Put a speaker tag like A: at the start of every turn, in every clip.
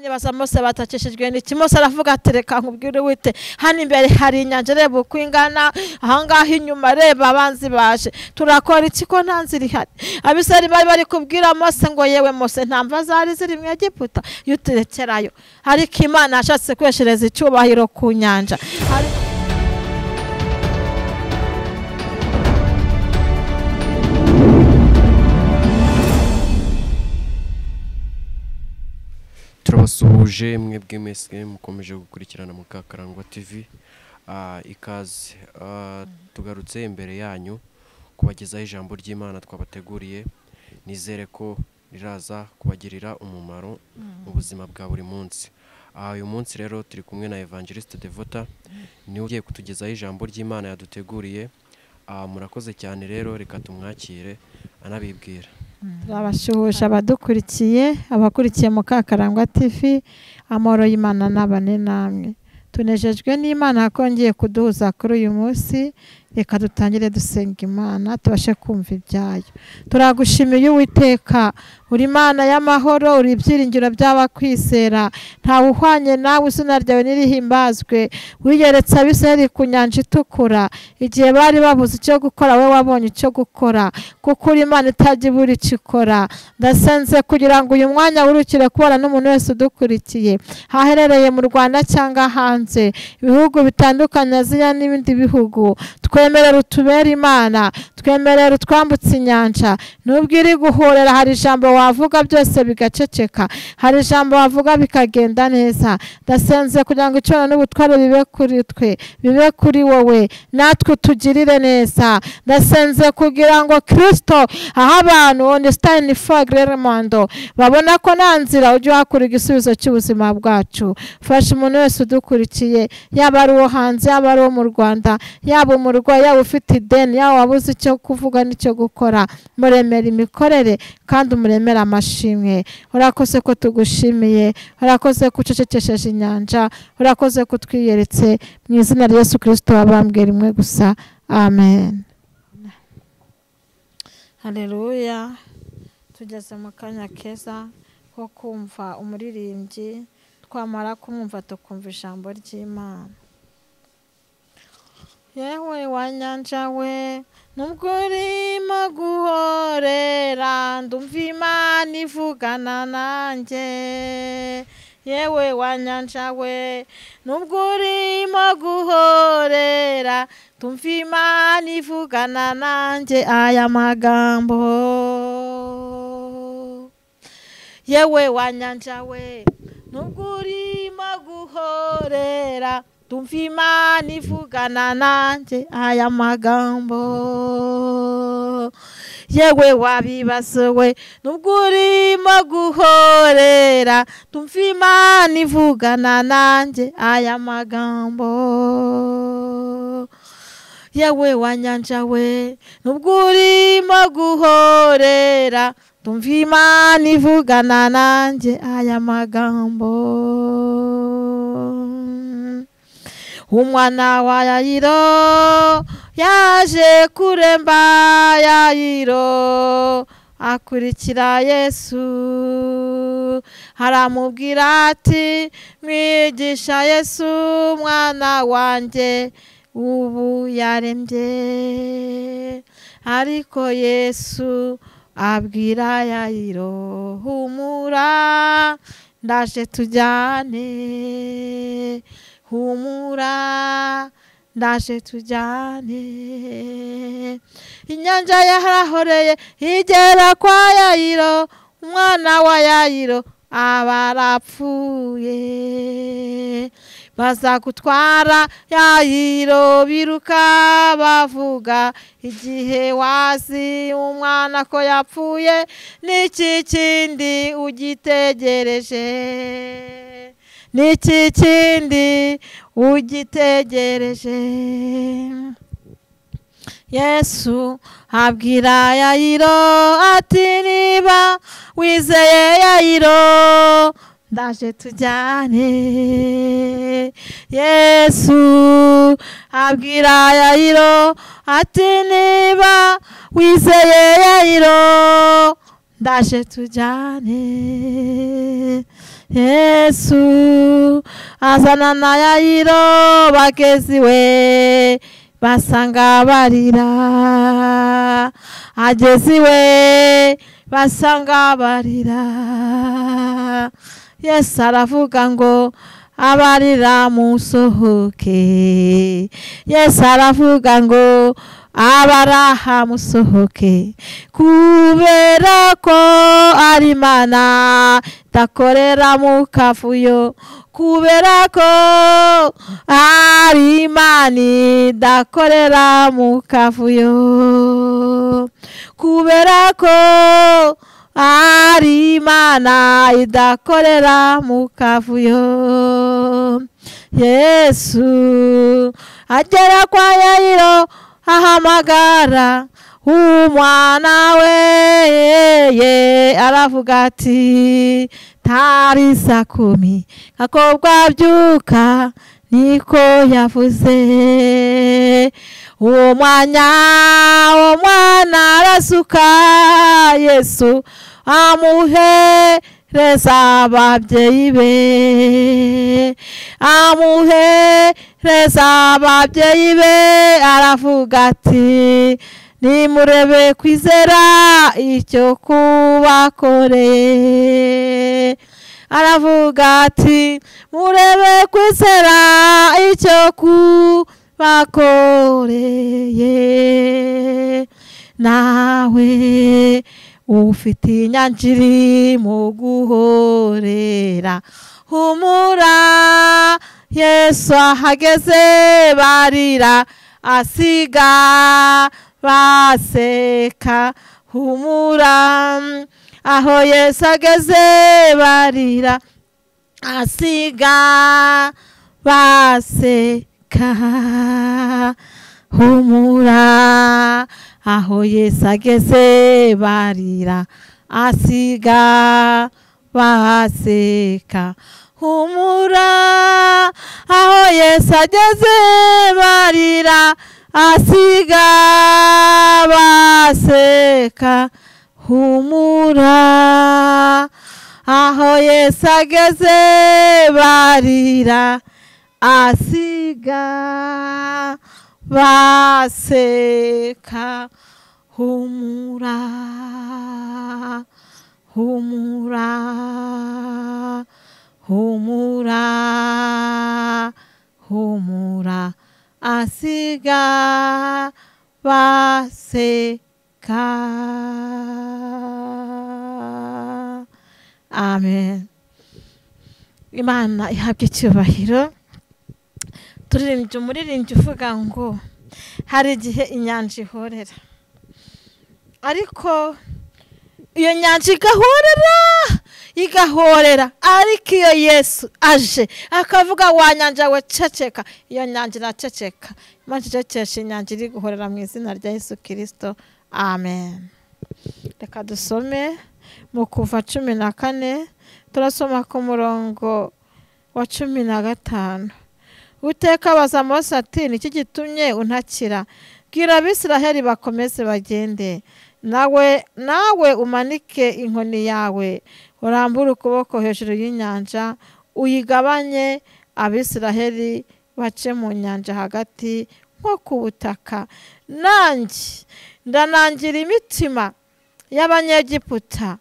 A: Baza Mose batakishijwe n'iki? Mose aravuga ati reka nkubwire wite, hano imbere hari inyanja, reba uko ingana, ahangaha inyuma reba abanzi baje, turakora iki ko nta nzira ihari? Abisirayeli bari bari kubwira Mose ngo yewe Mose, nta mva zari ziri mu Egiputa iyo uturekerayo. Ariko Imana yashatse kweshereza icyubahiro ku nyanja.
B: Turabasuhuje mwebwe mwese mukomeje gukurikirana Mukakarangwa TV. Ikaze, tugarutse imbere yanyu kubagezaho ijambo ry'Imana twabateguriye. Nizere ko riraza kubagirira umumaro mu buzima bwa buri munsi. Uyu munsi rero turi kumwe na Evangeliste Devota, niwe ugiye kutugezaho ijambo ry'Imana yaduteguriye. Murakoze cyane rero, reka tumwakire anabibwira.
A: Turabashuhuje abadukurikiye, abakurikiye Mukakarangwa TV, amahoro y'Imana n'abane namwe. Tunejejwe n'Imana ko ngiye kuduhuza kuri uyu munsi. Reka dutangire dusenga Imana tubashe kumva ibyayo. Turagushimiye Uwiteka, uri Imana y'amahoro, uri ibyiringiro by'abakwizera, ntawe uhwanye nawe, izina ryawe nirihimbazwe. Wiyeretse Abisirayeli ku nyanja itukura, igihe bari babuze icyo gukora, we wabonye icyo gukora, kuko uri Imana itajya ibura icyo ikora. Ndasenze kugira ngo uyu mwanya wurukire kubona n'umuntu wese udukurikiye, haherereye mu Rwanda cyangwa hanze, ibihugu bitandukanye, Aziya n'ibindi bihugu, twemerera utubere Imana, twemerera utwambutse inyanja. Nubwo iri guhorera, hari ijambo wavuga byose bigaceceka, hari ijambo wavuga bikagenda neza. Ndasenze kugira ngo icyubahiro n'ubutware bibe kuri twe, bibe kuri wowe, natwe tugirire neza. Ndasenze kugira ngo Kristo aho abantu understand fagremando babona ko nta nzira, ujye uhakura igisubizo cy'ubuzima bwacu. Fasha umuntu wese udukurikiye, yaba ari uwo hanze, yaba ari uwo mu Rwanda, yaba umurwayi, yaba ufite ideni, yaba wabuze icyo kuvuga n'icyo gukora, muremera imikorere kandi umuremera amashimwe. Urakoze ko tugushimiye, urakoze ko ucecekesheje inyanja, urakoze ko utwiyeretse. Mu izina rya Yesu Kristo wabambwe rimwe gusa, amen. Haleluya. Tugeze mu kanya keza ko kumva umuririmbyi, twamara kumwumva tukumva ijambo ry'Imana. Yewe wa nyanja we, nubwo urimo guhorera, ndumva Imana ivugana nanjye. Yewe wa nyanja we, nubwo urimo guhorera, ndumva Imana ivugana nanjye aya magambo. Yewe wa nyanja we, nubwo urimo guhorera, ndumva Imana ivugana nanjye aya magambo. Yewe wabibazo we, nubwo urimo guhorera, ndumva Imana ivugana nanjye aya magambo. Yewe wa nyanja we, nubwo urimo guhorera, ndumva Imana ivugana nanjye aya magambo. Umwana wa Yayiro yaje kuremba Yayiro, akurikira Yesu, aramubwira ati mwigisha Yesu, mwana wanjye ubu yarembye. Ariko Yesu abwira Yayiro, humura ndaje tujyane, humura ndaje tujyane. Inyanja yarahoreye igera kwa Yayiro, umwana wa Yayiro aba arapfuye. Baza gutwara Yayiro biruka bavuga, igihe wazi umwana ko yapfuye, n'iki kindi ugitegereje? N'iki kindi ugitegereje? Yesu abwira Yayiro ati niba wizeye Yayiro, ndaje tujyane. Yesu abwira Yayiro ati niba wizeye Yayiro, ndaje tujyane. Yesu azana na Yayiro bageze iwe basanga barira, ageze iwe basanga barira. Yesu aravuga ngo abarira musohoke, Yesu aravuga ngo abaraha musohoke, kubera ko ari Imana idakorera mu kavuyo, kubera ko ari Imana idakorera mu kavuyo, kubera ko ari Imana idakorera mu kavuyo. Yesu agera kwa Yayiro ahamagara umwana we, aravuga ati tari saa kumi gakobwa byuka, niko yavuze. Uwo mwanya umwana arasuka, Yesu amuhereza ababyeyi be, amuhereza ababyeyi be, aravuga ati nimurebe kwizera icyo kubakoreye, aravuga ati murebe kwizera icyo kubakoreye. Nawe ufite inyanja iri mu guhorera, humura Yesu ahageze barira asiga baseka, humura aho Yesu ageze barira asiga baseka, humura aho Yesu ageze barira asiga baseka, humura aho Yesu ageze barira asiga baseka, humura aho Yesu ageze barira asiga baseka, humura humura humura humura asiga baseka. Amen. Imana ihabwe icyubahiro. Turirimbye umuririmbyi uvuga ngo hari igihe inyanja ihorera, ariko iyo nyanja igahorera igahorera, ariko iyo Yesu aje akavuga wa nyanja we ceceka, iyo nyanja iraceceka. Imana icecekesha inyanja iri guhorera mu izina rya Yesu Kristo. Amen. Reka dusome mu Kuva 14, turasoma ku murongo wa 15. Uwiteka abaza Mose ati niki gitumye untakira? Bwira Abisiraheli bakomeze bagende, nawe umanike inkoni yawe urambure ukuboko hejuru y'inyanja uyigabanye, Abisiraheli bace mu nyanja hagati nko ku butaka. Nanjye ndanangira imitima y'Abanyegiputa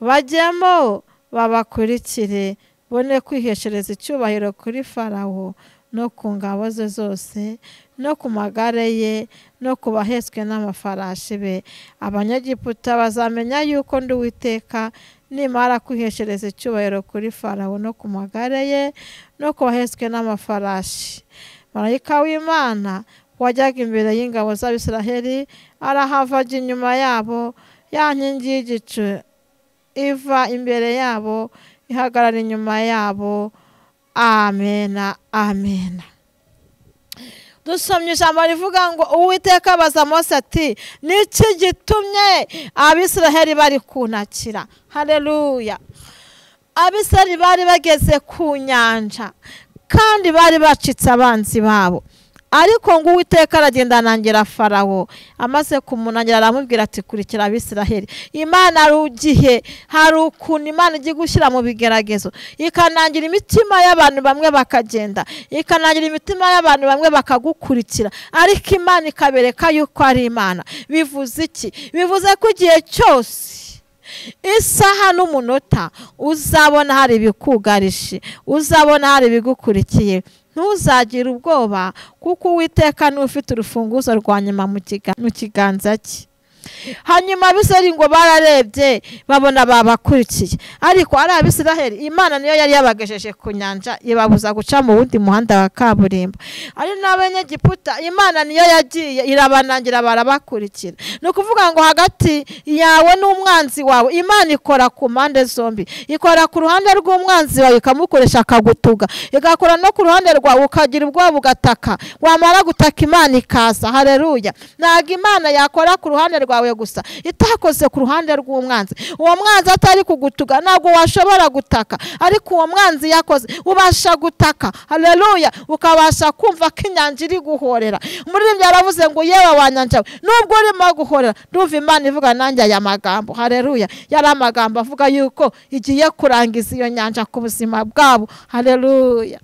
A: bajyemo babakurikire, bone kwiheshereza icyubahiro kuri Farawo no ku ngabo ze zose no ku magare ye no ku bahetswe n'amafarashi be. Abanyegiputa bazamenya yuko ndi Uwiteka nimara kwiheshereza icyubahiro kuri Farawo no ku magare ye no ku bahetswe n'amafarashi. Marayika w'Imana wajyaga imbere y'ingabo z'Abisiraheli arahava ajya inyuma yabo, ya nkingi y'igicu iva imbere yabo ihagarara inyuma yabo. Amena, amena. Dusomye ijambo rivuga ngo Uwiteka abaza Mose ati niki gitumye Abisiraheli bari kuntakira? Haleluya. Abisiraheli bari bageze ku nyanja kandi bari bacitse abanzi babo, Ariko ngo Uwiteka aragenda anangira Farawo, amaze kumunangira aramubwira ati kurikira Abisiraheli. Imana rugihe hari ukuntu Imana ijya gushyira mu bigeragezo, ikanangira imitima y'abantu bamwe bakagenda, ikanangira imitima y'abantu bamwe bakagukurikira, ariko Imana ikabereka yuko ari Imana. Bivuze iki? Bivuze ko igihe cyose, isaha n'umunota, uzabona hari ibikugarije, uzabona hari ibigukurikiye, ntuzagire ubwoba, kuko Uwiteka niwe ufite urufunguzo rwa nyuma mu kiganza cye. Hanyuma Abisiraheli ngo bararebye babona babakurikiye, ariko ari Abisiraheli Imana niyo yari yabagejeje ku nyanja, ibabuza guca mu wundi muhanda wa kaburimbo. Ari n'Abanyegiputa Imana niyo yagiye irabanangira barabakurikira. Ni ukuvuga ngo hagati yawe n'umwanzi wawe Imana ikora ku mpande zombi, ikora ku ruhande rw'umwanzi wawe ikamukoresha akagutuga, igakora no ku ruhande rwawe ukagira ubwoba ugataka, wamara gutaka Imana ikaza. Haleluya! Ntabwo Imana yakora ku ruhande rwawe gusa itakoze ku ruhande rw'umwanzi. Uwo mwanzi atari kugutuga ntabwo washobora gutaka, ariko uwo mwanzi yakoze ubasha gutaka. Haleluya! Ukabasha kumva ko inyanja iri guhorera. Umuririmbyi yaravuze ngo yewe wa nyanja we, nubwo urimo guhorera, ndumva Imana ivuga nanjye aya magambo. Haleluya! Yari amagambo avuga yuko igiye kurangiza iyo nyanja ku buzima bwabo. Haleluya!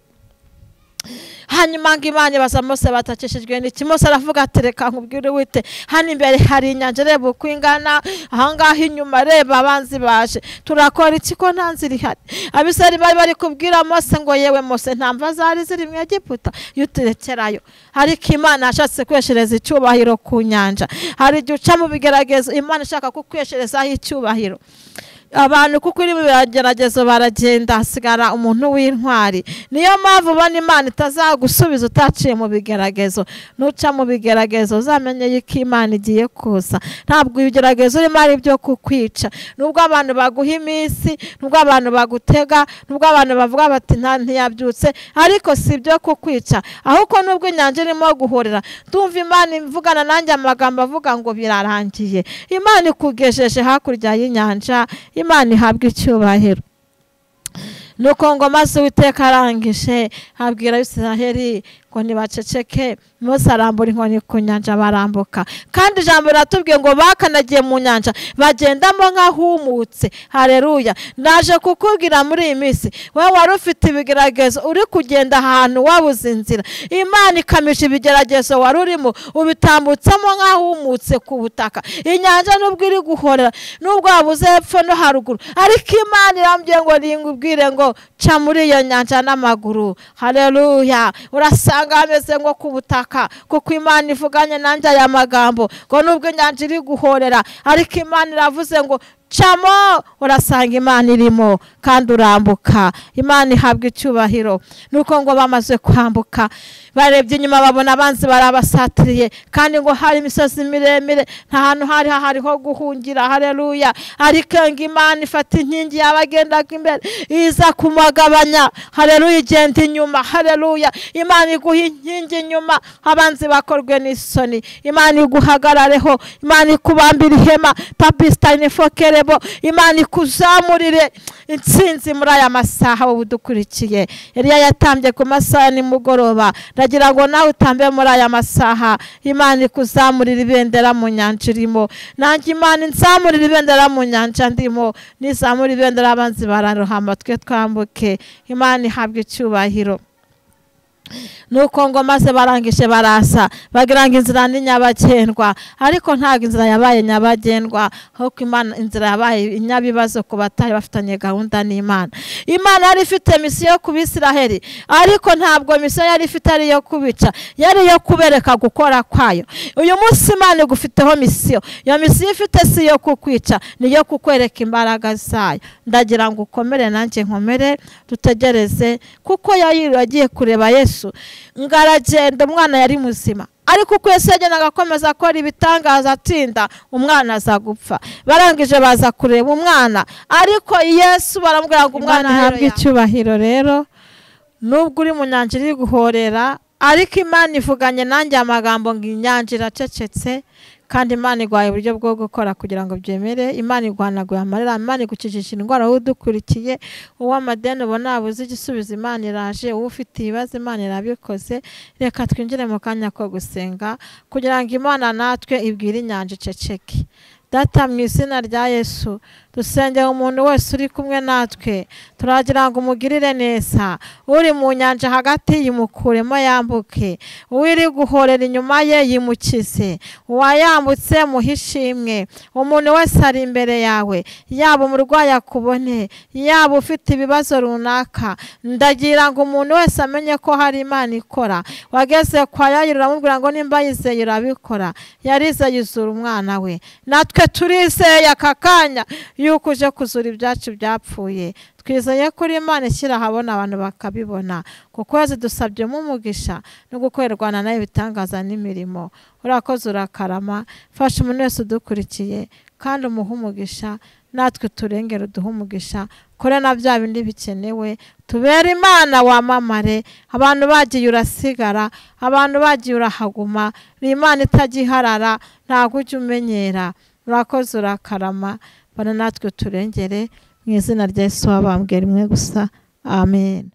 A: Hanyuma ngo Imana ibaza Mose batakishijwe n'iki? Mose aravuga ati reka nkubwire wite, hano imbere hari inyanja, reba uko ingana, ahangaha inyuma reba abanzi baje, turakora iki ko nta nzira ihari? Abisirayeli bari bari kubwira Mose ngo yewe Mose, nta mva zari ziri mu Egiputa, iyo uturekerayo. Ariko Imana yashatse kweshereza icyubahiro ku nyanja. Hari igihe uca mu bigeragezo Imana ishaka kukwesherezaho icyubahiro. Abantu kuko iri mu bigeragezo baragenda, hasigara umuntu w'intwari. Niyo mpamvu ubona Imana itazagusubiza utaciye mu bigeragezo. Nuca mu bigeragezo uzamenye yuko Imana igiye kuza. Ntabwo ibigeragezo urimo ari ibyo kukwica. Nubwo abantu baguha iminsi, nubwo abantu bagutega, nubwo abantu bavuga bati nta ntiyabyutse, ariko si ibyo kukwica. Ahubwo nubwo inyanja irimo guhorera, ndumva Imana ivugana nanjye amagambo avuga ngo birarangiye. Imana ikugejeje hakurya y'inyanja, Imana ihabwa icyubahiro. Nuko ngo maze Uwiteka arangije abwira Abisiraheli ngo ntibaceceke, Mose arambura inkoni ku nyanja barambuka. Kandi ijambo riratubwiye ngo bakanagiye mu nyanja bagendamo nk'ahumutse. Haleluya! Ndaje kukubwira muri iyi minsi, wowe wari ufite ibigeragezo, uri kugenda ahantu wabuze inzira, Imana ikamisha ibigeragezo wari urimo, ubitambutsemo nk'ahumutse ku butaka. Inyanja nubwo iri guhorera, nubwo wabuze hepfo no haruguru, ariko Imana irambwiye ngo ningubwire ngo ca muri iyo nyanja n'amaguru. Haleluya! Urasanga hameze nko ku butaka, kuko Imana ivuganye nanjye aya magambo ngo nubwo inyanja iri guhorera, ariko Imana iravuze ngo camo, urasanga Imana irimo kandi urambuka. Imana ihabwa icyubahiro. Nuko ngo bamaze kwambuka, barebye inyuma babona abanzi barabasatiriye, kandi ngo hari imisozi miremire, nta hantu hari hariho guhungira. Haleluya! Ariko ngo Imana ifata inkingi y'abagendaga imbere iza kumagabanya. Haleluya! Igenda inyuma. Haleluya! Imana iguha inkingi inyuma, abanzi bakorwe n'isoni. Imana iguhagarareho, Imana ikubambira ihema papisitayini fokere, Imana ikuzamurire intsinzi muri aya masaha wowe udukurikiye. Eliya yatambye ku masaha nimugoroba, ndagira ngo nawe utambe muri aya masaha. Imana ikuzamurire ibendera mu nyanja irimo, nanjye Imana inzamurire ibendera mu nyanja ndimo. Nizamura ibendera abanzi bararohama, twe twambuke. Imana ihabwe icyubahiro. Nuko ngo maze barangije barasa, bagira ngo inzira ni nyabagendwa, ariko ntabwo inzira yabaye nyabagendwa, ahubwo Imana inzira yabaye inyabibazo ku batari bafitanye gahunda n'Imana. Imana yari ifite misiyo ku Bisiraheli, ariko ntabwo misiyo yari ifite ari iyo kubica, yari iyo kubereka gukora kwayo. Uyu munsi Imana igufiteho misiyo, iyo misiyo ifite si iyo kukwica, ni iyo kukwereka imbaraga zayo. Ndagira ngo ukomere nanjye nkomere, dutegereze, kuko Yayiro yagiye kureba Yesu ngaragenda, umwana yari muzima, ariko uko Yesu yagendaga akomeza akora ibitangaza atinda, umwana aza gupfa. Barangije baza kureba umwana, ariko Yesu baramubwira ngo umwana ahabwe icyubahiro. Rero nubwo uri mu nyanja iri guhorera, ariko Imana ivuganye nanjye amagambo ngo inyanja iracecetse, Kandi Imana iguhaye uburyo bwo gukora kugira ngo byemere. Imana iguhanaguye amarira, Imana igukijije indwara wowe udukurikiye, uw'amadeni ubona yabuze igisubizo Imana iraje, uwo ufite ibibazo Imana irabikoze. Reka twinjire mu kanya ko gusenga kugira ngo Imana natwe ibwire inyanja iceceke. Data, mu izina rya Yesu, dusengera umuntu wese uri kumwe natwe, turagira ngo umugirire neza. Uri mu nyanja hagati yimukuremo yambuke, uri guhorera inyuma ye yimukize, uwayambutse muhe ishimwe. Umuntu wese ari imbere yawe, yaba umurwayi akubone, yaba ufite ibibazo runaka, ndagira ngo umuntu wese amenye ko hari Imana ikora. Wageze kwa Yayiro uramubwira ngo nimba yizeye urabikora, yarizeye uzura umwana we. Natwe turizeye aka kanya yuko uje kuzura ibyacu byapfuye. Twizeye ko Imana ishyira ahabona abantu bakabibona, kuko yazidusabyemo umugisha no gukorerwana nayo ibitangaza n'imirimo. Urakoze, urakarama. Fasha umuntu wese udukurikiye kandi umuhe umugisha, natwe turengere uduhe umugisha, kore na bya bindi bikenewe, tubere Imana wamamare. Abantu bagiye urasigara, abantu bagiye urahaguma, ni Imana itagiharara, ntabwo ujya umenyera. Urakoze, urakarama. Bana natwe turengere mu izina rya Yesu wabambwe rimwe gusa, amen.